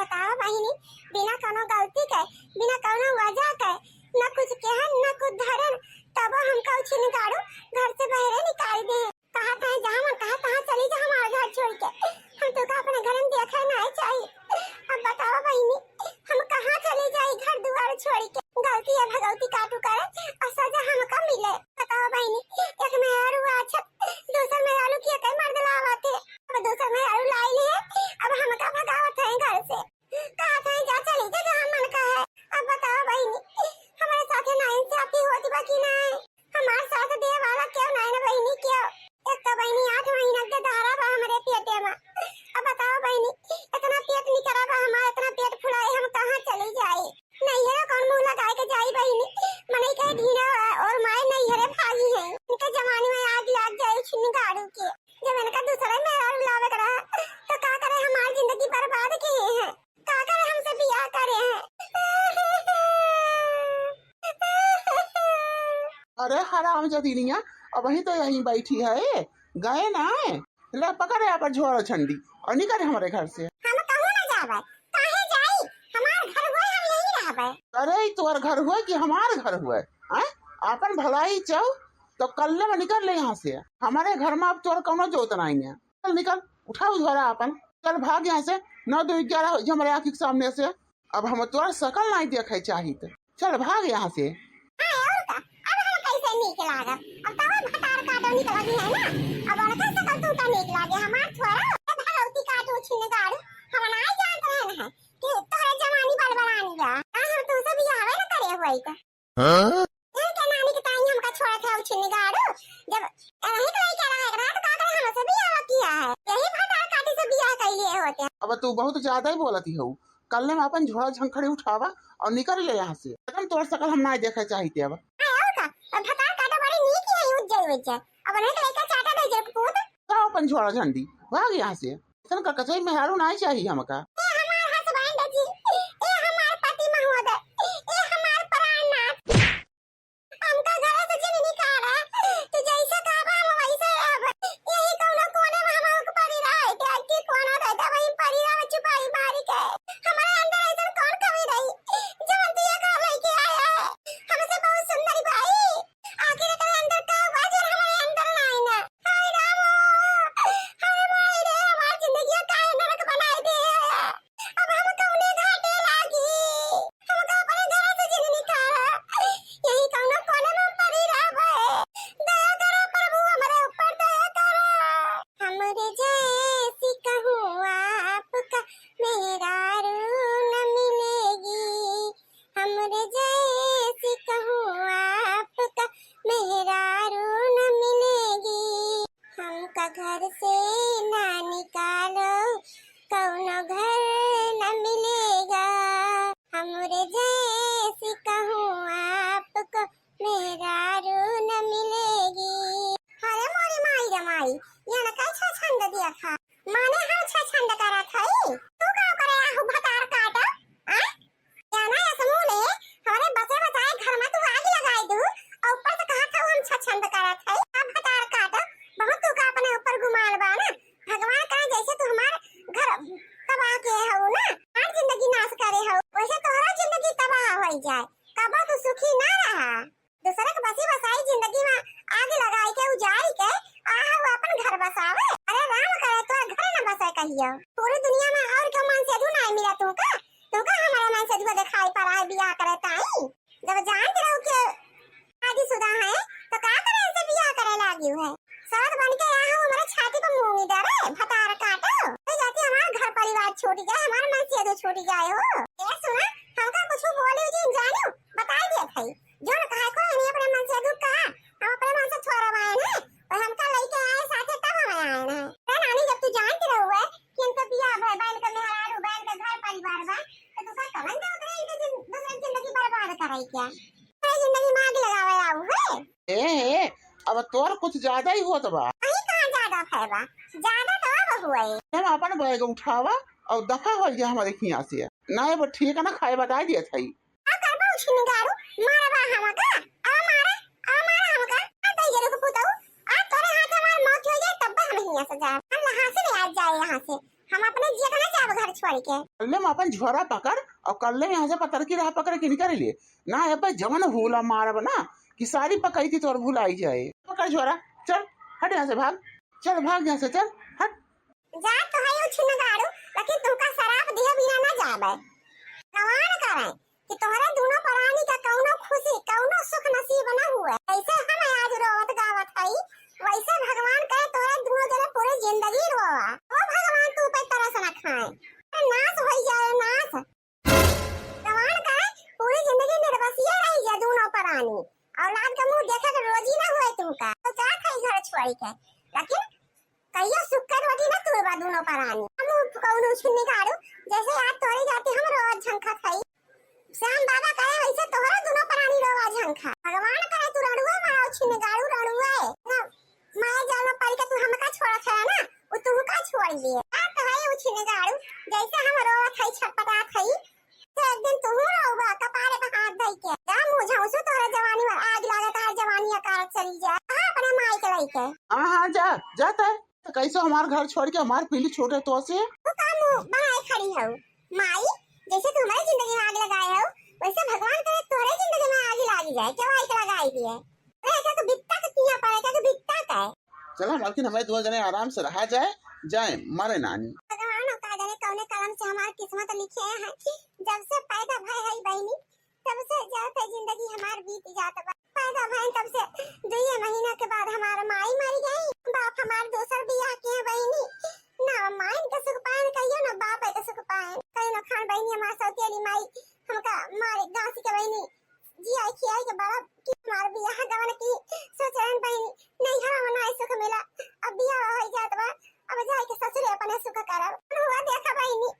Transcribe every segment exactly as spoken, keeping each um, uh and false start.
बतावा बहिनी, बिना कौनो गलती के, बिना कौनो वजह के, न कुछ केहन, न कुछ धरन, तबो हमका उ छिनगाड़ू घर से बहरे निकाल दे। कहत है, "जहाँ मन कहा तहाँ चली जा हमार घर छोड़ के, हम तोका अपने घर में देखे नाहीं चाही।" अब बतावा बहिनी, हम कहाँ चली जाई घर दुआर छोड़ के? गलती है भगवती काटू करे और सजा हमका मिले। बतावा बहिनी, एक मेहरारू अच्छा, दूसर मेहरारू की एक मर्द लावत है, अब दूसर मेहरारू लाई लिए, अब हमका भगावत है घर से। कहत है, "जा चली जा जहाँ मन कहे।" अब बतावा बहिनी, हमारे साथे नाइंसाफी होत बा कि नाहीं? हमार साथ देवे वाला केहू नाहीं ना बहिनी, केहू। एक तो बहिनी आठ महीना के दहाड़ा बा हमरे पेटे में। अब बतावा बहिनी, इतना पेट निकरा बा हमार, इतना पेट फुलाए, हम कहाँ चली जाई? नैहरे कौन मुँह लगाए के जाई बहिनी? मनई के ढीना और माए नैहरे भागी है। इनके जवानी में आग लाग जाए छिनगाड़ू के। जब इनका दूसरा मेहरारू लावे के रहा, तो का करे, हमार जिंदगी बर्बाद किए हैं। का करे, हमसे बियाह करे हैं। अरे हराम जदीनिया, अबहीं तो यहीं बैठी है, गए ना? ले पकड़े आपन झोरा झंडी और निकल हमरे घर से। हम कहूँ ना जाबे, काहे जाई? हमार घर होए, हम यहीं रहबे। अरे ई तोर घर होए कि हमार घर होए? हैं? आपन भलाई चाहो तो कल्ले में निकल ले यहाँ से। हमारे घर में अब तोर कौनो जोत नाहीं है। चल निकल, उठाओ झोरा आपन, चल भाग यहाँ से। नौ दो ग्यारह हो गया हमारे आँखी के सामने से। अब हम तोर शकल नाहीं देखे चाहित। चल भाग यहाँ से। हाँ, और का? अब हम कैसे नीक लागब? अब तवा भतार काटो निकलत है ना, अब उनका शकल तू का नीक लागे, हमार थोड़ा। ए भगवती काटू छिनगाड़ू, हम नाहीं जानत रहन है कि तोहरे जवानी बलबलानी बा। हाँ, हम तुमसे बियाहवे न करे हुए का। हाँ? इनके नानी के ताई हमका छोड़त है छिनगाड़ू, जब यही तो लइका रहा, एक रात का करे हमसे बियाह किया है, यही भतार काटी से बियाह कर लिए होते। अब तू बहुत ज्यादा ही बोलती हो। कल्ले में अपन झोरा झंखड़ी उठावा और निकल ले यहाँ से। एकदम तोर शकल हम नाहीं देखे चाहित अब। हाँ, और का? अब भतार काटा बड़ी नीक है, उज्जर उज्जर। अब उन्हें तो लइका चाटा दे जब पूत। लाओ अपन झोरा झंडी, भाग यहाँ से। इतन का कचई मेहरारू नाहीं चाहिए हमका। ए हमार husband जी, ए हमार पति महोदय, ए हमार प्राणनाथ। हमका घर से जिन निकाला, तू जैसे कहबा हम वैसे रहब। यही कौनो कोने में हम परी रहे, कि कोनो रहता वही परी रहे, चुपाई मारी के। हमारे अंदर ऐसा कौन कमी रही, जवन तू ये घर लेके आया है? हमसे बहुत सुंदर भाई, आखिर एकरे अंदर का बा, जवन हमारे अंदर नाहीं ना? हाय रामो, हाय माई रे, हमार जिंदगी काहे नरक बनाई दे। अब हम कौने घाटे लागी? हमका अपने घर से जिन निकाला। यही कौनो कोने में परी रहबे। दया करा प्रभु, हमरे ऊपर दया करा। हमरे जैसी कहूँ आपका मेहरारू न मिलेगी। हमरे जैसी कहूँ आपका मेहरारू न मिलेगी। हमका घर से ना निकालो, कौनो घर न मिलेगा। हमरे जैसी कहूँ आपको मेहरारू न मिलेगी। अरे मोरी माई रे माई, ये न कैसा छंद दिया था? माने हम छछंद करत हई, तू का करे आहू भतार काटा? आ? जाना या समूह ले, हमरे बसे बसाए घर में तू आग लगाई दू, और ऊपर से कहा था हम छछंद करत हई। अब भतार काटा, बहुत तू का अपने ऊपर गुमान बा ना। भगवान करे जैसे तू हमार घर तबाह के हऊ ना, हमार जिंदगी नाश करे हऊ, वैसे तोहरा जिंदगी तबाह होई जाए, कबो तू सुखी ना रहा। दूसरे के बसी बसाई जिंदगी में आग लगाई के उजाड़ी के आहा वो अपन घर बसावे। अरे राम करे तोर घर न बसे कहियो। पूरी दुनिया में और केहू मनसेधू नाय मिला तुमका? तुमका हमारे मनसेधू दिखाई पड़ा है बियाह करे ताई? जब जानत रहो कि शादीशुदा है तो का करे इनसे बियाह करे लागी है? सवत बन के आहा हमारे छाती पर मूंगी दे रे भतार काटो। तो जाती हमार घर परिवार छूट जाए, हमार मनसेधू छूट जाए हो। ए सुना, हमका कुछ बोली जी जानू, बताई दे भाई। जोन कहे को इन्हीं अपने मन से दुख कहा, हम अपने मन से छोरा आए ना, और हमका लेके आए साथे तब हम आए ना। अरे नानी, जब तू जानती रहुए कि इनका बियाह भय बा, इनका मेहरारू बा, इनका घर परिवार बा, तो तू का कवन जरूरत रहे इनके जिन-, दूसरे की जिंदगी बर्बाद करे क्या? अरे जिंदगी में आग लगावे आऊ है। ए, ए, अब तोर कुछ ज्यादा ही होत बा। अही कहाँ ज्यादा भय बा, ज्यादा तो अब हुए। हम अपन बैग उठावा और दफा हो जा हमारे खिया से। ना अब ठीक है ना, खाए बताई दिया था। का करबा उछिन गारू, मारबा हमका? आ मारा, आ मारा हमका। आ तई जरूर को पुतऊ, आ तोरे हाथ हमार मौत हो जाए तब हम हिया से जाए। हम यहाँ से ले आ जाए यहाँ से। हम अपने जियत ना जाब घर छोड़ के। कल्ले में अपन झोरा पकड़ और कल्ले यहाँ से पतर की राह पकड़ के निकल लिए। ना, अब जवन हुला मारब ना कि सारी पकैती तोर भुलाई जाए। पकड़ झोरा, चल, हट यहाँ से, भाग, चल, भाग यहाँ से, चल, हट। जा तो है उ छिनगाड़ू, लेकिन तुमका शराप दिए बिना ना जाबे। भगवान करे कि तोहरे दोनों प्राणी का कौनो खुशी, कौनो सुख नसीब न हुए। जैसे हम आज रोवत गावत हई, वैसे भगवान करे तोहरे दोनों जने पूरी जिंदगी रोवा। ओ भगवान, तू पे तरस न खाए, नाश होई जाए, नाश। भगवान करे पूरी जिंदगी निर्बसिया रही जा दोनों प्राणी, औलाद का मुंह देखे के रोजी ना हुए तुमका। तो जात हई घर छोड़ के, लेकिन कहियो सुख के रोटी ना तुड़बा दोनों प्राणी। हम कौनो छिनगाड़ू, जैसे आज तोरे जाते हम रोज झंखत हई। श्याम बाबा कहे वैसे तोहरा दोनों प्राणी रोवा झंखा। भगवान कहे तू रड़ुए मारो छिनगाड़ू रड़ुए। ना, माया जाल में पड़ के तू हमका छोड़ा छड़ा ना, वो तुमका छोड़ लिए। बात तो है वो छिनगाड़ू, जैसे हम रोवत हई, छटपटात हई, तो एक दिन तू रोवा कपारे पे हाथ धई के। जा मुझे उसे तोहरा जवानी में आग लागे, तोहरा जवानी अकाल चली जाए। कहाँ अपने माई के लइके? हाँ, हाँ, जा, जा तय। तो कैसे हमार घर छोड़ के हमार पीली छोटे तो से? तू का मुंह बनाए खड़ी हऊ? माई, जैसे तू हमारे जिंदगी में आग लगाए हऊ, वैसे भगवान करे तोहरे जिंदगी में आग लागी जाए, क्या आग लगाई दिए? अरे, क्या तू बित्ता के किया पड़े, क्या तू बित्ता का है? चला मालकिन, हमें दो जने आराम से रहा जाए, जाए, मरे नानी। भगवान, का जाने कौने कलम से हमार किस्मत लिखे हैं, जब से पैदा भय है बहनी, तब से जात है जिंदगी हमार बीत जात बा। पैदा भय तब से दुइये महीना के बाद हमार माई मर गई। बाप हमार दूसर बियाह के हैं बहनी। ना माई के सुख पायन कहियो, ना बाप के सुख पायन। कहियो ना खान बहनी हमार सौतेली माई हमका मारे गांसी के बहनी। जियाई खियाई के बड़ा कि हमार बियाह गवन की सोच रहन बहनी। नैहर में ना सुख मिला, अब बियाह हो जात बा। अब जाए के ससुरे अपने सुख करब। हुआ देखा बहिनी,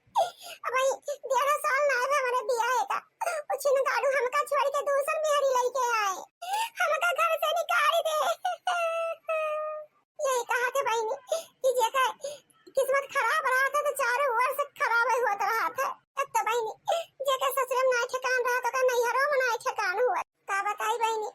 अब ई डेढ़ साल ना आए हमारे बियाह का। उ छिनगाड़ू हमका छोड़ के दूसर मेहरी लेके आए, हमका घर से निकाल दे। यही कहा के बहिनी कि जेकर किस्मत खराब रहत है तो चारों ओर से खराब ही होत रहत है। तब तो बहिनी जेकर ससुरे में ना ठिकान रहत, ओकर नैहरों में ना ठिकान हुआ। का बताई बहिनी,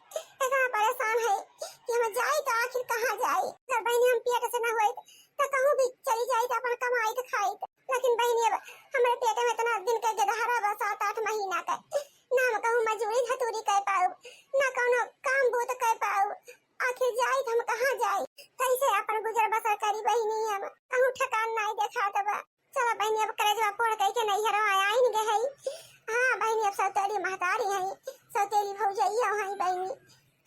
इतना परेशान है कि हम जाई तो आखिर कहाँ जाई। अगर बहिनी हम पेट से ना होइत तो कहूँ भी चली जाइत, अपन कमाइत खाइत। लेकिन बहिनी अब हमरे पेट में इतना दिन के गदहरा बा, सात आठ महीना का, ना हम कहूँ मजूरी धतूरी कर पाऊ, ना कौनो काम बूत कर पाऊ। आखिर जाई तो हम कहाँ जाई, कैसे अपन गुजर बसर करी बहिनी, हम कहूँ ठिकान नाई देखात बा। चला बहिनी, अब करेजवा फोड़ कई के नैहरवा आइन गए हई। हाँ बहिनी, अब सौतेली महतारी हई, सौतेली भौजैया हई बहिनी।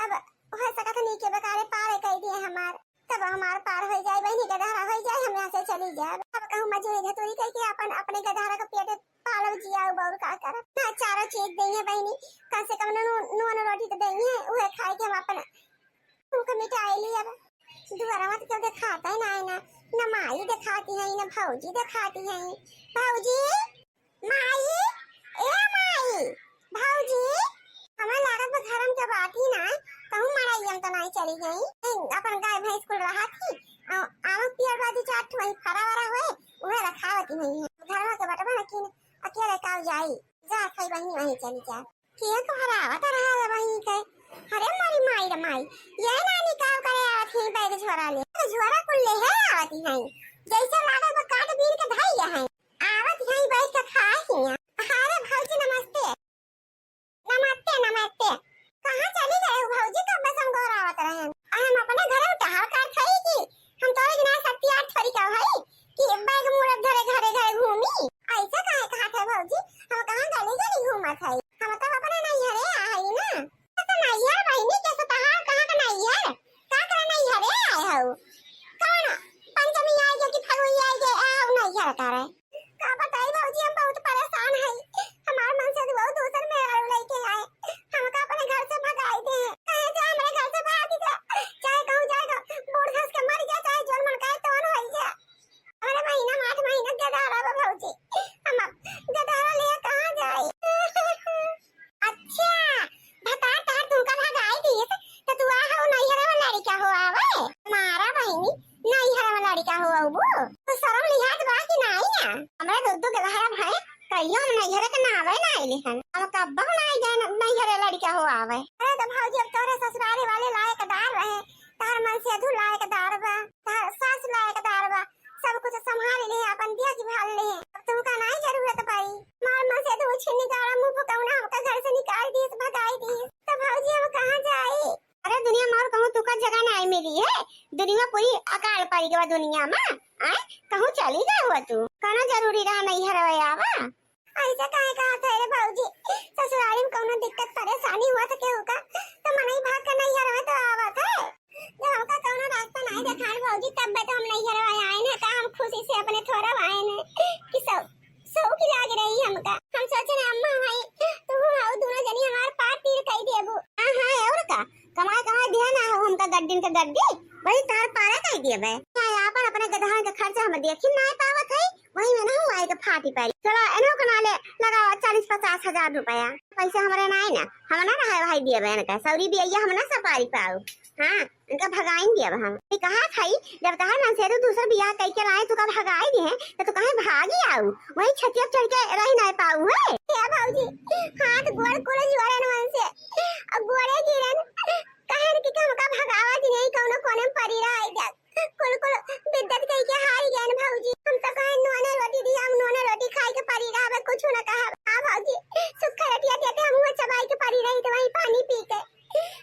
अब हो सकत नहीं के बेकारे पार कई दिए हमार, तब हमार पार हो जाए बहिनी, गदहरा हो जाए, हम यहाँ से चली जाए। अब कहूँ मजूरी धतूरी करके अपन, अपने गदहरा के पेट पालब जिया, अब और का करब। ना चारों चीज देंगे बहिनी, कम से कम नू-, नून रोटी तो देंगे, उहे खाए के हम अपन भूख मिटाई ली। अब दुआरवा तो केहू देखात है ना, ना, ना माई देखाती है, ना भौजी देखाती है। भौजी, माई, ए माई, भौजी, हमें लागत बा घर में के बात ही ना, कहूँ मड़ाई हम तो नहीं चली गई। ए, अपन गाय भैंस कुल रहा थी, आ, आम पियर बाजू चार ठो वहीं फरा वरा हुए, उहे रखावती हुई है। घर में के बटवा लेकिन अकेले काऊ जाई, जा खाई बहिनी वहीं चली जा। के कहरावत रहा है वहीं के? अरे मोरी माई रे माई, ये नानी का करे आवत ही बैग झोरा ले? तो झोरा कुल ले है आवत ही हैं। जैसे लागत बा काट बीन के धई है। आवत ही बैठ के खाए ही हैं। अरे भौजी नमस्ते। नमस्ते, नमस्ते। कहाँ चली गए हो भौजी? कब से हम गोहरावत रहे हैं। अरे हम अपने घर में टहल करत हई कि हम तोरे बिना सत्ती आठ थोरी का हई कि बैग मुड़त धरे घरे घरे घूमी। ऐसे काहे कहत है भौजी? हम कहाँ गली गली घूमत हई? हम तो अपने नैहरे आ हई ना। तो नैहर बहिनी के सतहार कहाँ का नैहर? का करे नैहरे आए हऊ? कौन पंचमी आए गए कि फगुई आए गए, आओ नैहर करे? का बताई भौजी, हम बहुत परेशान हई। हमार मन से बहुत दूसर मेहरारू लेके आए। हमका अपने घर से भगाई दे। कहे जा हमरे घर से भाग जा। चाहे कहूँ जाए तो बूढ़ घास के मर जा, चाहे जोन मन कहे तोन होई जा। हमरे महीना में आठ महीना गदहरा बा भौजी। हम अब गदहरा ले कहाँ जाई? अच्छा, भतार तहार तुमका भगाई दिए तो तू आ हो नैहर में लड़का हो आवे। मारा बहिनी, नैहर में लड़का हो आबू। तो शर्म लिहाज बा कि नाई ना? हमरा दो दो गदहरा भाई, कहियो हम नैहर के नावे ना आइले हन। हम कब्बो ना आइ जाए न-, नैहर लड़का हो आवे। अरे तो भौजी, अब तोरे ससुरारी वाले लायकदार रहे, तहार मन से अधू लायकदार बा, तहार सास लायकदार बा, सब कुछ संभाल ले, अपन देख भाल ले। अब तुमका नाई जरूरत पड़ी। मार मन से दो छिन गाड़ा मुंह फुकौना हमका घर से निकाल दिस, भगाई दिस। तो भौजी हम कहाँ जाई? अरे दुनिया में और कहूँ तुका जगह नाई मिली है। दुनिया पूरी अकाल पड़ी गवा दुनिया में। आय, कहूँ चली गए हुआ तू? कहना जरूरी रहा नैहर आवा? ऐसा काहे कहत है रे भौजी? ससुरारी में कौनो दिक्कत परेशानी हुआ था केहू का, तो मनई भाग के नैहर में तो आवत है। जब हमका कौनो रास्ता नाई देखान भौजी, तब बे तो हम नैहर में आए न, का हम खुशी से अपने थोड़ा आए न कि सब सौ की लाग रही हमका। हम सोचे ना अम्मा भाई, तू हो, दोनों जनी हमार पार तीर कई देबू। हाँ, हाँ, और का? कमाए, कमाए दिया ना हो हमका गड्डिन के गड्डी, वही तार पारा कई दिए बे। हाँ, अपन अपने गदहान के खर्चा हम देखी ना पावत है, वही में ना आए के फाटी पड़ी। चलो, एनो के नाले लगाओ चालीस पचास हजार रुपया। पैसा हमरे ना है ना, हम ना रहे भाई दिए बहन का, सौरी बिया हम ना सपारी पाऊ। हाँ, इनका भगाइन दिया हम। ये कहा था, जब तहार मन से तो दूसर बियाह कई के लाए, तू का भगाई दिए, तो तू कहे भागी आऊ, वही छतिया चढ़ के रही ना पाऊ है। ए भौजी, हाथ गोड़ कुल जोड़न मन से, अब गोड़े गिरन, कहन कि हमका भगावा दी नहीं, कौनो कोने में पड़ी रह जा। कुल कुल बिद्दत कई के हारी गए न भौजी। हम तो कहे नोने रोटी दी, हम नोने रोटी खाए के पड़ी रहा, अब कुछ न कहा। हाँ भौजी, सुख रटिया देते हम हुआ चबाई के पड़ी रही तो वहीं पानी पी के।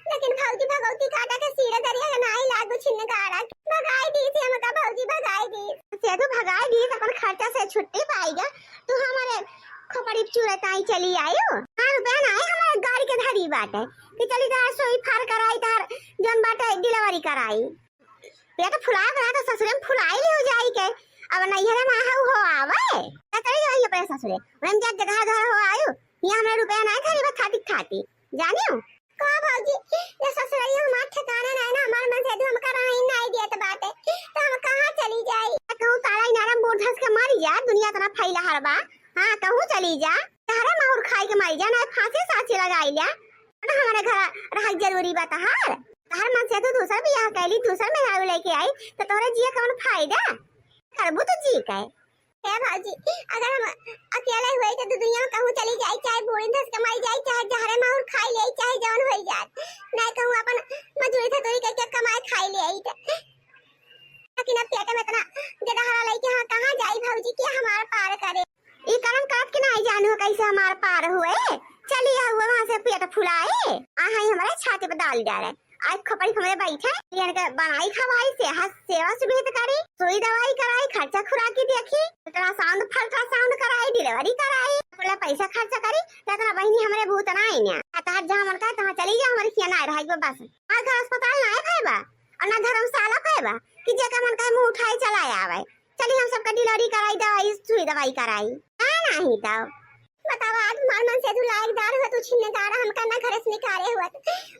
लेकिन भौजी भगवती काटा के सीढ़े दरिया के नाई लागू छिन गाड़ा। भगाई दी से हमका भौजी, भगाई दी। से तू भगाई दी, अपन खर्चा से छुट्टी पाई गया। तू हमारे खोपड़ी चूरे ताई चली आयो। हाँ रुपया ना है हमारे गाड़ी के धरी बाटे कि चली तार सोई फार कराई, तार जौन बाटे डिलीवरी कराई। पेट फुलाए बना तो ससुरे में फुलाई लियो जाई के। अब नैहरे में आहू हो आवे। त चली जाई अपने ससुरे। वहीं जा जगह घर हो आयु। यहाँ हमरे रुपया ना धरी बस खाती खाती। जानियो? का भौजी, ये ससुरैया हमार ठिकाना नहीं ना, हमार मन से तू हमका रही नहीं देत बाटे। तो हम कहाँ चली जाई? कहूँ ताला इनारा मोड़ धस के मरी जा, दुनिया इतना फैला हर बा। हाँ, कहूँ चली जा। तहरे माहुर खाई के मरी जा, ना फांसी सासी लगाई लिया। ना हमारे घर रह जरूरी बा तहार। तहार मन से तू दूसर बियाह कैली, दूसर मेहरारू लेके आई, तो तोहरे जिए कौन फायदा? करबू तो जी के। हे भौजी, अगर हम अकेले हुए तो दु दुनिया में कहूँ चली जाई, चाहे बूढ़ी धस के मरी जाई, चाहे जहरे माहुर खाई ले, चाहे जौन होई जात, नहीं कहूँ अपन मजूरी धतूरी करके कमाए खाई ले आई तो। लेकिन अब पेट में इतना गदहरा लेके हम कहाँ जाई भौजी, के हमार पार करे? ई करम करत के नाई जानू कैसे हमार पार हुए। चली आऊ वहाँ से पेट फुलाए, आ हाई हमारे छाती पे डाल डाले। आज खपड़ी हमरे बैठे, लियन के बनाई खवाई, सेहत सेवा सुविधा करी, सुई दवाई कराई, खर्चा खुराकी देखी, अल्ट्रासाउंड फल्ट्रासाउंड कराई, डिलीवरी कराई, पूरा पैसा खर्चा करी। तो इतना बहिनी हमरे भूत ना आई ना। आ तहार जहाँ मन करे तहाँ चली जा, हमारे खिया ना रही बस। आ घर अस्पताल ना है भाई बा, और ना धर्मशाला पाए बा कि जेकर मन कहे मुंह उठाए चला आवे। चली हम सबका डिलीवरी कराई, दवाई सुई दवाई कराई। आ नाही तो बतावा, आज हमार मन से तू लायकदार हुआ, तू छिन्नगाड़ा हमका ना घर से निकाले हुआ।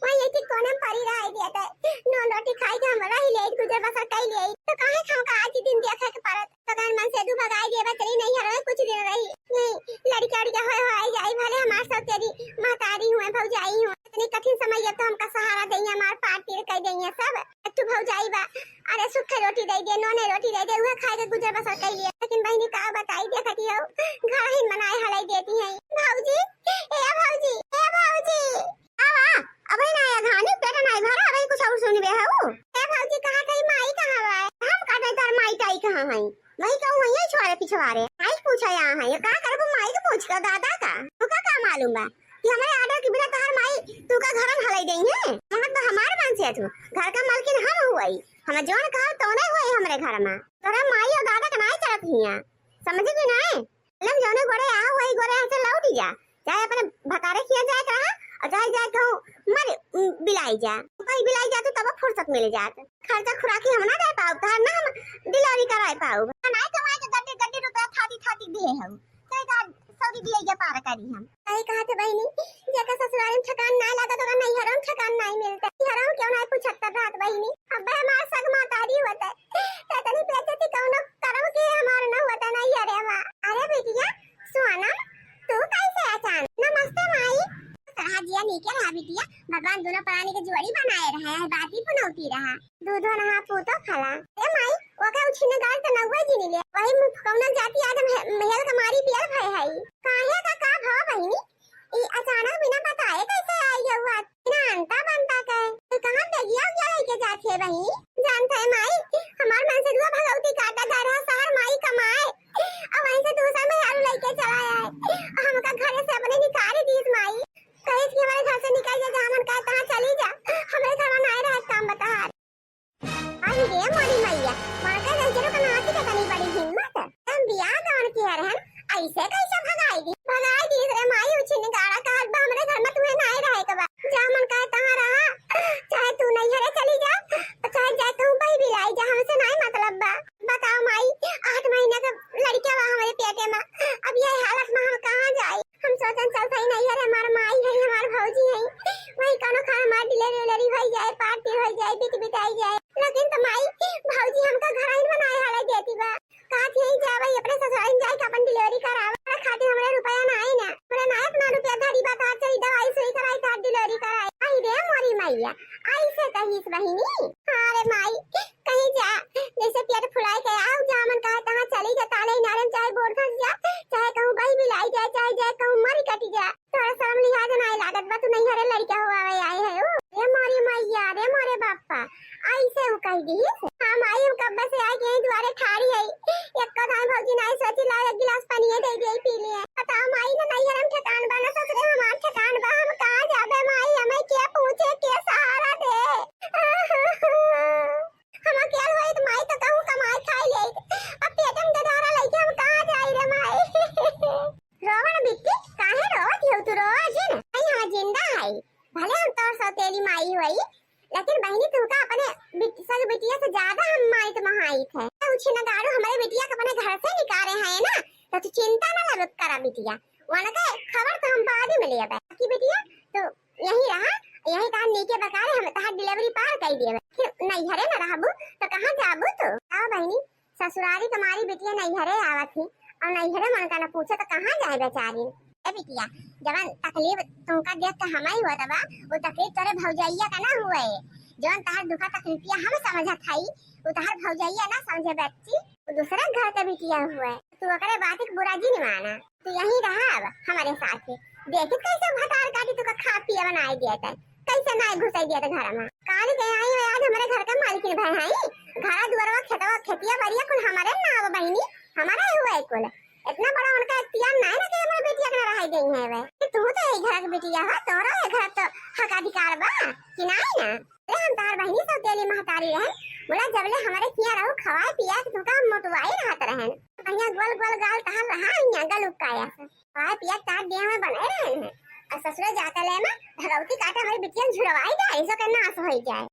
वही एक ही कोने में पड़ी रह दिया था। नौ रोटी खाई के हम रही ले, गुजर बसर कई ले। तो काहे के हमका आज ही दिन देखे के पड़त? तो कहन मन से तू भगाई दिए बा, चली नहीं हर में कुछ दिन रही। यही लड़का उड़का होए हो आई जाई, भले हमार सब तेरी महतारी हुए, भौजाई हुए। इतनी कठिन समय ये तो हमका सहारा देइया, हमार पार तीर कर देइया सब। एक ठो भौजाई बा, अरे सुखे रोटी दे दे, नोने रोटी दे दे, उहे खाए के गुजर बसर कर लिए। लेकिन बहिनी का बताई, देखती हो घर ही मनाए हलाई देती हैं। भौजी, ए भौजी, ए भौजी। आवा, अबे ना आया घानी, पेट ना भरा, अबे कुछ और सुनबे हऊ। ए भौजी, कहाँ गई माई, कहाँ बा? हम काटे तार माई टाई कहाँ है? वही कहूँ, वही है छुआरे पिछवारे। माई पूछा यहाँ है, ये का करबो माई के पूछ के, दादा का? तू का, का मालूम बा कि हमारे आर्डर के बिना तहार माई तू का घर में हलाई देई है? वहाँ तो हमार मन से तू, घर का मालकिन हम हुई, हम जौन कहा तौने हुई हमरे घर में। तोरा माई और दादा का नाई चलत हिया, समझ गई ना? लम जौने गोरे आ वही गोरे यहाँ से लौट जा, चाहे अपने भतारे किया जाए कहा और चाहे जाए कहूँ मर, उम, बिलाई जा, कहीं बिलाई जा तो तब फुर्सत मिल जात। खर्चा खुराकी हम ना दे पाऊ, तहार ना हम डिलीवरी कराए पाऊ। नाई कमाए के गड्डी गड्डी रुपया थाती थाती दिए हम, चाहे का सौदी दिए के पार करी हम। सही कहा थे बहिनी, जेकर ससुराल में ठिकान ना लगा तो नैहरों में ठिकान नहीं मिलता। नैहरों में क्यों नहीं पूछत रहत बहिनी? अब हमार सग महतारी होता है, तो इतनी बेइज्जती कौनो करम के हमार न होता नहीं। अरे माँ, अरे बिटिया सोनम, तू कैसे अचानक? नमस्ते माई। रहा जिया, नीके रहा बिटिया, भगवान दोनों प्राणी के जोड़ी बनाए रहे हैं, बाती पुनौती रहा। दूधो नहा पूतो खाला। ए माई, ओके उछिने गाल तो नौवे जिनी ले, वही मुँह फुकौना जाति आज हम हे-, मेहल के मारी बियल भय है। काहे का, का भवा बहिनी? ई अचानक बिना बताए कैसे आई गई हुआ? बिना अंता बनता के। तो कहाँ बेगिया उगिया लेके जात है बहिनी? जानत है माई, हमार मन से दुआ भगवती काटा घर है, भगाई दी, भगाई दी रे माई, उ छिनगाड़ा कहत बा, "हमरे घर में तुहे नाहीं रहे के बा, जा मन कहे तहाँ रहा, चाहे तू नैहरे चली जा, चाहे जाए कहूँ बही बिलाई जा, हमसे नाहीं मतलब बा।" बताओ माई, आठ महीना के लड़का बा हमरे पेटे में, अब ये हालत में हम कहाँ जाई? हम सोचन चलत हई नैहरे, हमार माई है, हमार भौजी है, वही कौनो खान हमार डिलीवरी उलीवरी होई जाए, पार्टी होई जाए, बित बिताई जाए, लेकिन तो माई भौजी हमका घर ही बनाए हाले देती बा। कहत यही जावे, अपने ससुराल जाए के अपन डिलीवरी करावे खातिर हमरे रुपया ना आई ना, हमरा ना इतना रुपया धरी बा, तो चली दवाई सुई कराई, तो डिलीवरी कराई। आई रे मोरी मैया, आई से कहिस बहिनी। हाँ रे माई, कहीं जा, जैसे पेट फुलाए के आओ, जा मन कहे तहाँ चली जा, ताले इनारे में चाहे बोर धस जा, चाहे कहूँ बही बिलाई जाए, चाहे जाए कहूँ मरी कटी जा। तोरा शर्म लिहाज नाई लागत बा, तू नैहरे लड़का हुआ आवे आए है उ। रे मोरी मैया, रे मोरे बापा, ऐसे उ कह दिहिस। हम आई, हम कब्बे से आए के यहीं दुआरे ठाड़ी है। एक कदम भौजी नाई सोची, लाओ एक गिलास पानी दे दे, पी लिए। बताओ माई, ना नैहरे में ठिकान बा, ना ससुरे हमार ठिकान बा, हम कहाँ जाबे माई, हमें के पूछे, के सहारा दे? हम अकेल होई त माई तो कहूँ कमाई खाई लेई, अब पेट में गदारा लइके हम कहाँ जाई रे माई? रोवा न बिट्टी, काहे रोवत हो तू? रोवा जिन, नहीं हम जिंदा हई, भले हम तोर सौतेली माई होई, लेकिन बहिनी तुमका अपने बिट-, सग बिटिया से ज्यादा हम माइत महाइत है। तो उछिनगारू हमरे बिटिया के अपने घर से निकाले हैं ना, तो तू चिंता ना लबे करा बिटिया, वनके खबर तो हम बाद में लेबे। कि बिटिया तू यहीं रहा, यहीं तहार नीके बकारे हम तहार डिलीवरी पार कर दिए। फिर नैहरे में रहबू तो कहाँ जाबू तू? आओ बहिनी, ससुरारी तुम्हारी बिटिया नैहरे आवत ही और नैहरे मन का न पूछे तो कहाँ जाए बेचारी? ए बिटिया, जवन तकलीफ तुमका देख के हमारी होत बा, वो तकलीफ तोरे भौजैया का ना हुए। जवन तहार दुखा तकलीफिया हम समझत हई, वो तहार भौजैया ना समझे बच्ची, वो दूसरे घर के बिटिया हुए। तू ओकरे बात के बुरा जिन माना, तू यहीं रहा अब हमारे साथ। देखित कैसे भतार काटी तुका खा पिए बनाए दिया था, कैसे नाई घुसाई दिया था घर में। काल के आई हो आज हमारे घर का मालकिन भाई हई, घरा दुआरवा खेतवा खेतिया बरिया कुल हमारे नाव बहिनी, हमारे हुए कुल। इतना बड़ा उनका इख्तियार नाई ना कि हमारे बेटिया के ना रहाई गई है वे। कि तू तो यही घर की बिटिया हो, तोरो ये घर तो हक अधिकार बा कि नाई ना? अरे हम तहार बहिनी सौतेली महतारी रहन, बोला जबले हमारे किया रहू खवाए पिया के तुमका हम मोटवाई रहत रहन। बढ़िया गोल गोल गाल तहार रहा, यहाँ गल उकाया से। खवाए पिया के तहार देह में बने रहन है। और ससुरे जाता ले में भगवती काटे हमारी बिटिया झुरवाई जाए, इसो के नाश होई जाए।